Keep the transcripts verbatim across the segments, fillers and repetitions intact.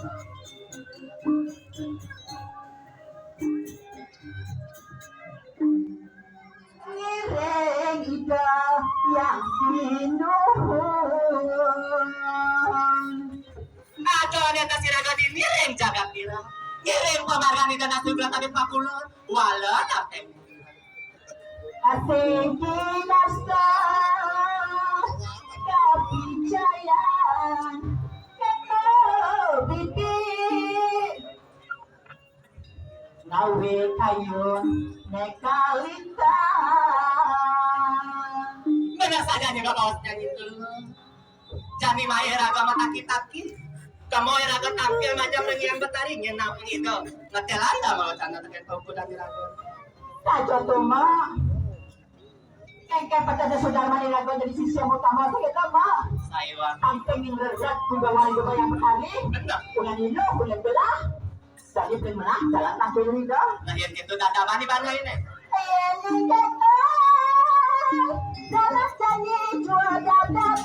Ngiring Ida Hyang Sinuhun. Adoh, neta sira dadi ngiring jagat pira. Ngiring pamargan Ida Nasugla tadi pakulon. Wala tateng. Asing kinasta kapicayan. Keto bibi. Ngawi kayun nekalintang. Bener saja nih bapak nyanyi dulu. Jani mae raga mataki-taki. Kamu raga tampil macam yang betari nyen napi itu. Ngetelan dah mau canda teken pangku dan raga. Saja tuh, Mak. Kengke pada ada saudara mani raga jadi sisya utama saya, Mak. Saiwan. Tampil yang rerat juga wali juga yang betari. Bener. Ulah nilo, ulah belah. Jadi pin menang jalan tampil ini dah. Nah, yang gitu dah ada mani bangga ini. Ini kata jalan tani jual dapat.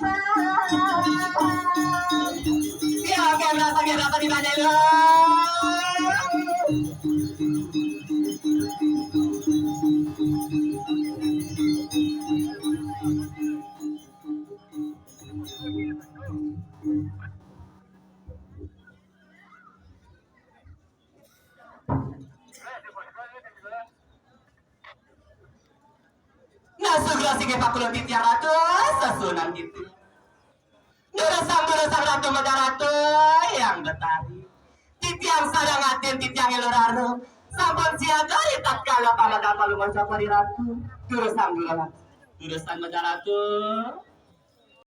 Ya, oke, rasa biar rasa di mana lo? Nah, sugra sing pakulon titiang ratu, sesunan gitu. Durusang, durusang ratu, mega ratu yang betari. Titiang sareng atin, titiang iluraro. Sampun siaga di tatkala pamadan paluman sapari ratu. Durusang, durusang. Durusang mega ratu.